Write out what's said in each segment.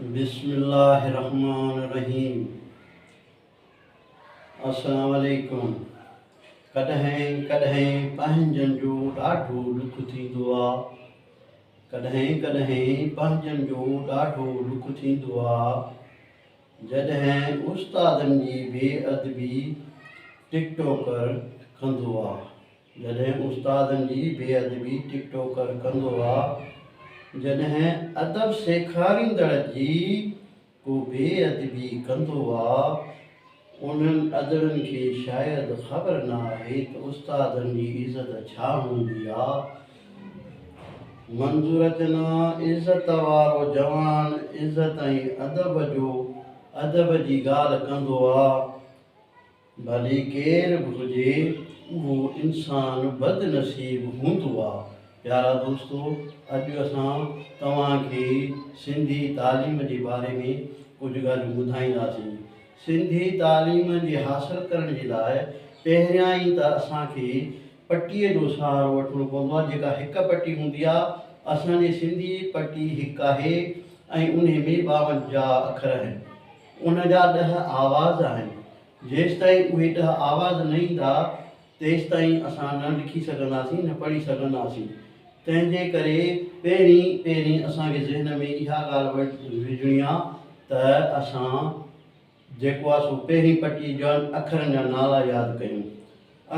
بسم الله الرحمن الرحيم السلام عليڪم ڪڏهن ڪڏهن پنهنجن جو ڏاڍو ڏک ٿيندو آ ڪڏهن ڪڏهن پنهنجن جو ڏاڍو ڏک ٿيندو آ جڏهن استادن جي بي ادبي ٽڪ ٽوڪر ڪندو آ جڏهن استادن جي بي ادبي ٽڪ ٽوڪر ڪندو آ، جڏهن ادب سيکاريندڙ جي ڪو بي ادبي ڪندو آ، انهن ادڙن کي شايد خبر نه آهي ته استادن جي عزت ڇا هوندي آ. منظور چنا عزت وارو جوان عزت ۽ ادب جو ادب جي ڳالهه ڪندو آ. ڀلي ڪير به هجي اهو انسان بدنصيب هوندو آ. پيارا دوستو اڄ اسان توهان کي سنڌي تعليم جي باري ۾ ڪجهه ڳالهيون ٻڌائينداسين. سنڌي تعليم جي حاصل ڪرڻ جي لاء پهريان ئي ته اسان کي پٽي جو سهارو وٺڻو پوندو آ جيڪا هڪ پٽي هوندي آ. اسان جي سنڌي پٽي هڪ آهي ۽ انهي ۾ 52 اکر آهن. ان جا ڏهه آواز آهن. جيستائين اهي ڏهه آواز نه ايندا، تيستائين اسان نه لکي سگهنداسين نه پڙهي سگهنداسين. تنهن جي ڪري پهرين پهرين اسان کي ذهن ۾ اها ڳالهه وجهڻي آ ته اسان جيڪو آ سو پهرين پٽي جا اکرن جا نالا ياد ڪيون.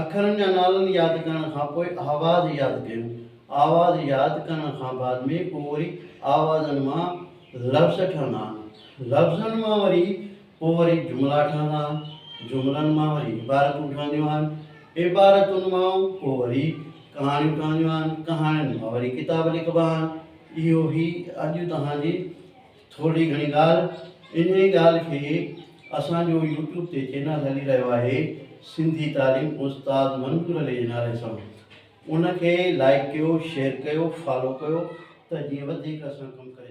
اکرن جا نالن ياد ڪرڻ کان پوء آواز ياد ڪيون. آواز ياد ڪرڻ کان بعد ۾ پوء وري آوازن مان لفظ ٺهندا آهن. لفظن مان وري پوء وري جملا ٺهندا آهن. جملن مان وري عبارتون ٺهنديون آهن. عبارتن مان پوء وري ڪهاڻيون ٺهنديون آهن. ڪهاڻين مان وري ڪتاب لکبا آهن. اهو هي اڄ توهان جي ٿوري گهڻي ڳالهه انهي ڳالهه کي اسان جو يوٽيوب تي چينل هلي رهيو آهي سنڌي تعليم استاد منظور علي جي نالي سان ان کي لائيڪ ڪيو شيئر ڪيو فالو ڪيو ته جيئن وڌيڪ اسان ڪم ڪري.